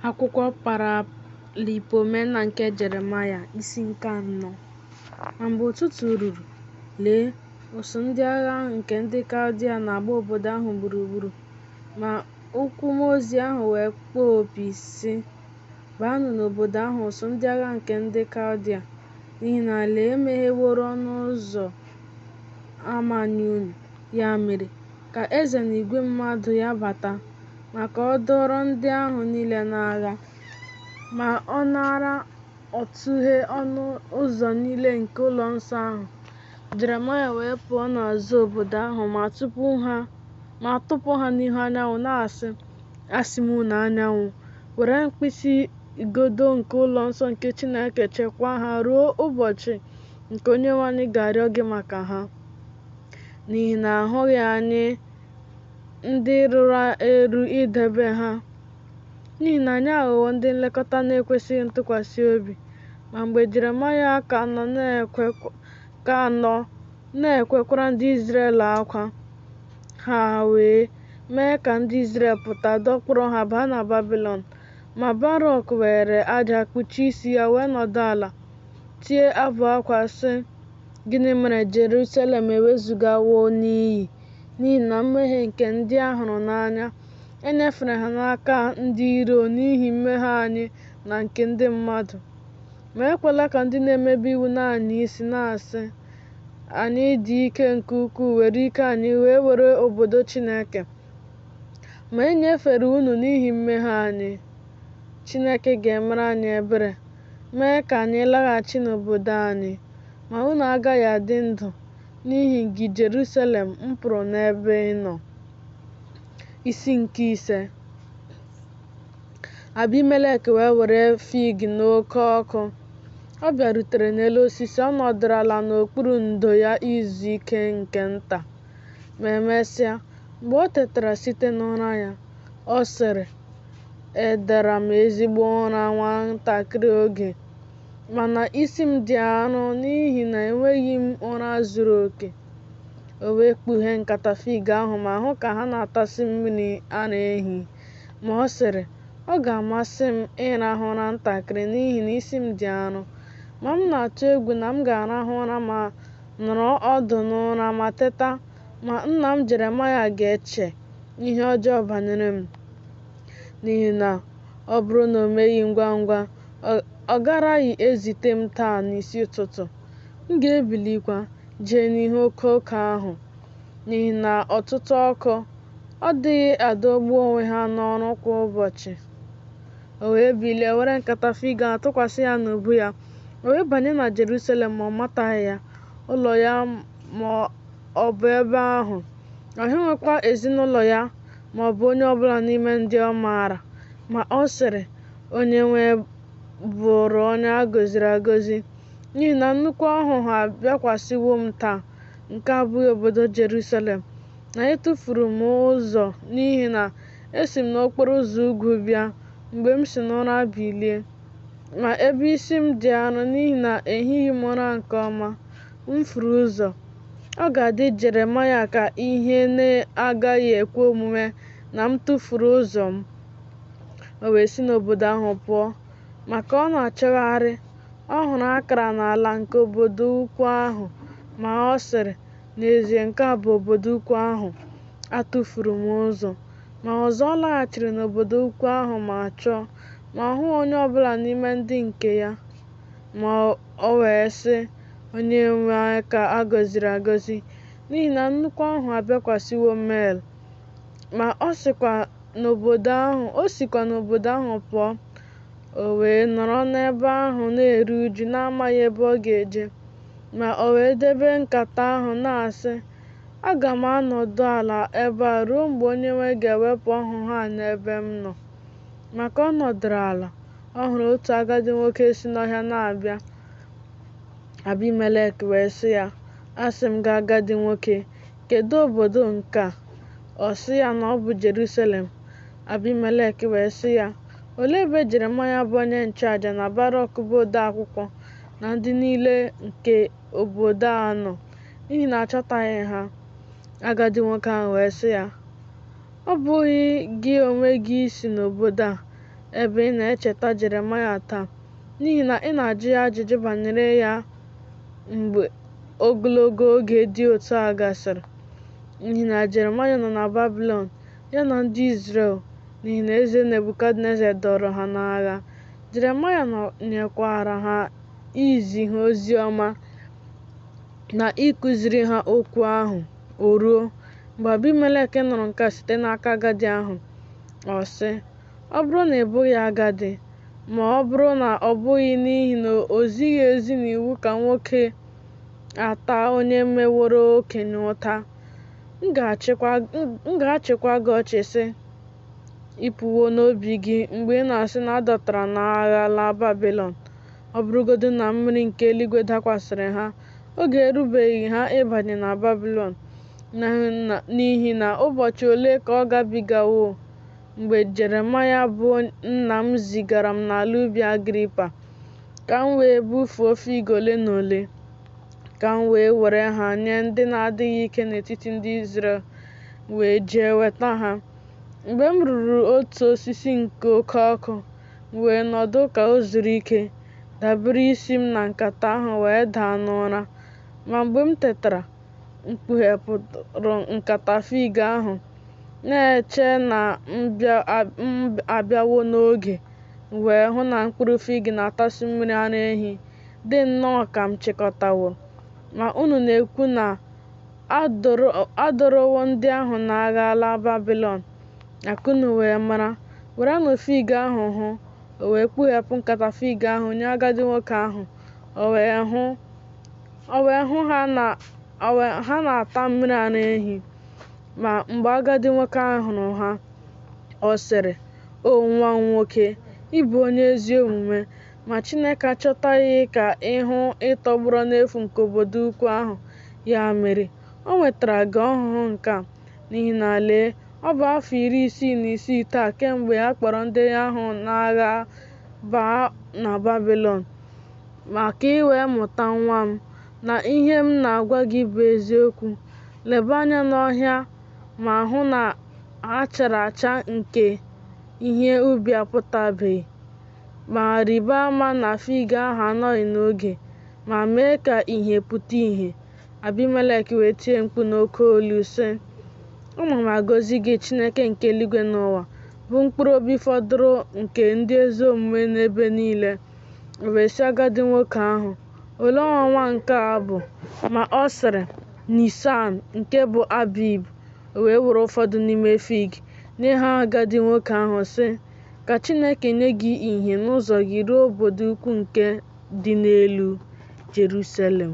Akwụkwọ Paralipomena nke Jeremaịa, isi nke anọ. Ma mgbe ụtụtụ ruru, lee, ụsụụ ndị agha nke ndị Kaldia na-agba obodo ahụ gburugburu. Ma ụkwụ mmụọ-ozi ahụ wee kpọọ opi, sị, Baanụ n'obodo ahụ ụsụụ ndị agha nke ndị Kaldia, n'ihi na lee e megheworo ọnụ ụzọ ama nye unu, ya mere, ka eze na igwe mmadụ ya bata, ma ka ọ dọrọ ndị ahụ nile n'agha. Ma ọ nara ọtụghe ọnụ ụzọ nile nke ụlọ nsọ ahụ. Jeremaịa wee pụọ n'azụ obodo ahụ ma tụpụ ha n'ihu anyanwụ, na-asị, Asị m unu anyanwụ, were mkpịsị igodo nke ụlọ nsọ nke Chineke chekwaa ha ruo ụbọchị nke Onyenwe anyị ga-arịọ gị maka ha. N'ihi na ahụghị anyị ndị ruru eru idebe ha, n'ihi na anyị aghọwo ndị nlekọta na-ekwesịghị ntụkwasị obi. Ma mgbe Jeremaịa ka nọ na-ekwekwara ndị Izrel akwa, ha wee mee ka ndị Izrel pụta, dọkpụrụ ha baa na Babilọn. Ma Barọk weere aja kpuchie isi ya wee nọdụ ala, tie abụ akwa, sị, Gịnị mere Jerusalem ewezugawo n'iyi n'ihi na mmehie nke ndị a hụrụ n'anya, e nyefere ha n'aka ndị iro n'ihi mmehie anyị na nke ndị mmadụ. Ma ekwela ka ndị na-emebi iwu na-anya isi, na-asị, Anyị dị ike nke ukwuu, were ike anyị wee were obodo Chineke. Ma e nyefere unu n'ihi mmehie anyị. Chineke ga-emere anyị ebere, mee ka anyị laghachi n'obodo anyị. Ma unu agaghị adị ndụ, n'ihi gị Jerusalem, m pụrụ n'ebe ị nọ. Isi nke ise. Abimelek wee were fig n'oke ọkụ. Ọ bịarutere n'elu osisi, ọ nọdụrụ ala n'okpuru ndo ya izu ike nke nta. Ma emesịa, mgbe o tetara site n'ụra ya, ọ sịrị, Edara m ezigbo ụra nwa ntakịrị oge, mana isi m dị arọ n'ihi na enweghị m ụra zuru oke. O wee kpughee nkata fig ahụ ma hụ ka ha na-atasị mmiri ara ehi. Ma ọ sịrị, Ọ ga-amasị m ịrahụ ụra ntakịrị n'ihi na isi m dị arọ. Ma m na-atụ egwu na m ga-arahụ ụra ma nọrọ ọdụ n'ụra ma teta, ma nna m Jeremaịa ga-eche ihe ọjọọ banyere m. N'ihi na ọ bụrụ na o meghị ngwa ngwa, ọ garaghị ezite m taa n'isi ụtụtụ. M ga-ebilikwa, jee n'ihu oke ọkụ ahụ, n'ihi na ọtụtụ ọkụ, ọ dịghị adọgbu onwe ha n'ọrụ kwa ụbọchị. O wee bilie, were nkata fig ahụ tụkwasị ya n'ubu ya. O wee banye na Jerusalem, ma ọ mataghị ya, ụlọ ya ma ọ bụ ebe ahụ. Ọ hụghịkwa ezinụlọ ya ma ọ bụ onye ọbụla n'ime ndị ọ maara. Ma ọ sịrị, Onyenwe bụrụ onye a gọziri agọzi, n'ihi na nnukwu ọhụhụ abịakwasịwo m taa, nke abụghị obodo Jerusalem, na etufuru m ụzọ n'ihi na esi m n'okporo ụzọ ugwu bịa mgbe m si n'ụra bilie. Ma ebe isi m dị arọ n'ihi na ehighị m ụra nke ọma, m furu ụzọ. Ọ ga-adị Jeremaịa ka ihe na-agaghị ekwe omume na m tụfuru ụzọ m. O wee si n'obodo ahụ pụọ. Ma ka ọ na-achọgharị, ọ hụrụ akara n'ala nke obodo ukwu ahụ, ma ọ sịrị, N'ezie, nke a bụ obodo ukwu ahụ. Atụfuru m ụzọ. Ma ọzọ ọ laghachiri n'obodo ukwu ahụ ma chọọ, ma ọ hụghị onye ọbụla n'ime ndị nke ya. Ma o wee sị, Onyenwe anyị ka a gọziri agọzi, n'ihi na nnukwu ọhụ abịakwasịwo Mel. Ma o sikwa n'obodo ahụ pụọ, o wee nọrọ n'ebe ahụ na-eru uju, n'amaghị ebe ọ ga-eje. Ma o wee debe nkata ahụ, na-asị, Aga m anọdụ ala ebe a ruo mgbe Onyenwe ga-ewepụ ọhụhụ a n'ebe m nọ. Ma ka ọ nọdụrụ ala, ọ hụrụ otu agadi nwoke si n'ọhịa na-abịa. Abimelek wee sị ya, Asị m gị agadi nwoke, kedu obodo nke a? Ọ sị ya na ọ bụ Jerusalem. Abimelek wee sị ya, Olee ebe Jeremaịa bụ onye nchụaja na Barọk bụ ode akwụkwọ na ndị niile nke obodo a nọ, n'ihi na achọtaghị ha? Agadi nwoke ahụ wee sị ya, Ọ bụghị gị onwe gị si n'obodo a, ebe ị na-echeta Jeremaya taa, n'ihi na ị na-ajụ ya ajụjụ banyere ya mgbe ogologo oge dị otu a gasịrị. N'ihi na Jeremaya nọ na Babilọn, ya na ndị Izrel, n'ihi na eze Nebukadneza dọọrọ ha n'agha. Jeremaya nọnyekwaara ha izi ha ozi ọma na ịkụziri ha okwu ahụ. O ruo, mgbe Abimelek nụrụ nke a site n'aka agadi ahụ, ọ sị, Ọ bụrụ na ị bụghị agadi, ma ọ bụrụ na ọ bụghị n'ihi na o zighị ezi n'iwu ka nwoke a taa onye meworo okenye ụta, m ga-achịkwa gị ọchị, sị, Ị pụwo n'obi gị mgbe ị na-asị na a dọtara n'agha laa Babilọn. Ọ bụrụgodị na mmiri nke eluigwe dakwasịrị ha, oge erubeghị ha ịbanye na Babilọn, n'ihi na ụbọchị ole ka ọ gabigawo mgbe Jeremaya bụ nna m zigara m n'ala ubi Agripa, ka m wee bufuo fig ole na ole, ka m wee were ha nye ndị na-adịghị ike n'etiti ndị Izrel, m wee jee weta ha. Mgbe m ruru otu osisi nke oke ọkụ, m wee nọdụ ka o zuru ike, dabere isi m na nkata ahụ wee daa n'ụra. Ma mgbe m tetara, m kpughepụrụ nkata fig ahụ, na-eche na m abịawo n'oge, m wee hụ na mkpụrụ fig na-atasị mmiri ara ehi, dị nnọọ ka m chịkọtaworo. Ma unu na-ekwu na a dọrọwo ndị ahụ n'agha laa Babilọn. Na ka unu wee mara, werenụ fig ahụ hụ. O wee kpughepụ nkata fig ahụ nye agadi nwoke ahụ, o wee hụ ha na ha na-ata mmiri ara ehi. Ma mgbe agadi nwoke ahụ hụrụ ha, ọ sịrị, O nwa m nwoke, ị bụ onye ezi omume, ma Chineke achọtaghị ka ị hụ ịtọgbọrọ n'efu nke obodo ukwu ahụ. Ya mere, o nwetara gị ọhụhụ nke a, n'ihi na lee, ọ bụ afọ 66 taa kemgbe a kpọrọ ndị ahụ n'agha baa na Babilọn. Ma ka ị wee mụta, nwa m, na ihe m na-agwa gị bụ eziokwu, leba anya n'ọhịa ma hụ na acharacha nke ihe ubi apụtabeghị, ma rịba ama na fig ahụ anọghị n'oge, ma mee ka ihe pụta ìhè. Abimelek wee tie mkpu n'oke olu, sị, Ana m agọzi gị, Chineke nke eluigwe na ụwa, bụ mkpụrụ obi fọdụrụ nke ndị ezi omume n'ebe niile. O wee sị agadi nwoke ahụ, Olee ọnwa nke a bụ? Ma ọ sịrị, Nisan, nke bụ Abib. O wee were ụfọdụ n'ime fig, nye ha agadi nwoke ahụ, sị, Ka Chineke nye gị ìhè n'ụzọ gị ruo obodo ukwu nke dị n'elu, Jerusalem.